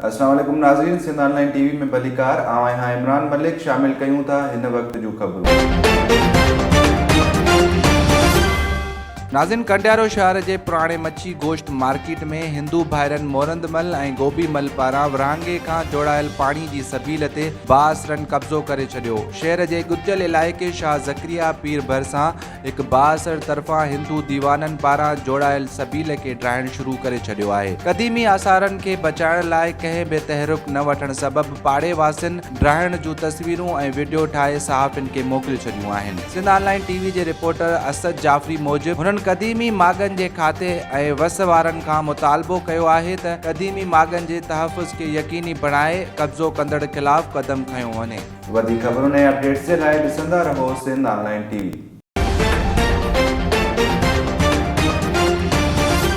السلام عليڪم ناظرين سنڌ آن لائين ٽي وي ۾ ڀليڪار آئون آهيان عمران ملڪ شامل ڪيون ٿا هن وقت جون خبرون. ناظرين ڪنڊيارو شهر جي پراڻي مڇي گوشت مارڪيٽ ۾ هندو ڀائرن مورند مل ۽ گوبي مل پاران ورهاڱي کان جوڙايل پاڻي جي سبيل تي بااثرن قبضو ڪري ڇڏيو شهر جي ڳتيل علائقي شاهه زڪريا پير ڀرسان هڪ بااثر طرفان هندو ديوانن پاران جوڙايل سبيل کي ڊاهڻ شروع ڪري ڇڏيو آهي. قديمي آثارن کي بچائڻ لاء ڪنهن به تحرڪ نه وٺڻ سبب پاڙي واسين ڊاهڻ جون تصويرون ۽ وڊيو ٺاهي صحافين کي موڪلي ڇڏيون آهن. سنڌ آن لائين ٽي وي جي رپورٽر اسد جعفري موجب هنن قديمي ماڳن جي کاتي ۽ وس وارن کان مطالبو ڪيو آهي ته قديمي ماڳن جي تحفظ کي يقيني بڻائي قبضو ڪندڙ خلاف قدم کنيو وڃي. وڌيڪ خبرن ۽ اپڊيٽس جي لاء ڏسندا رهو سنڌ آن لائين ٽي وي.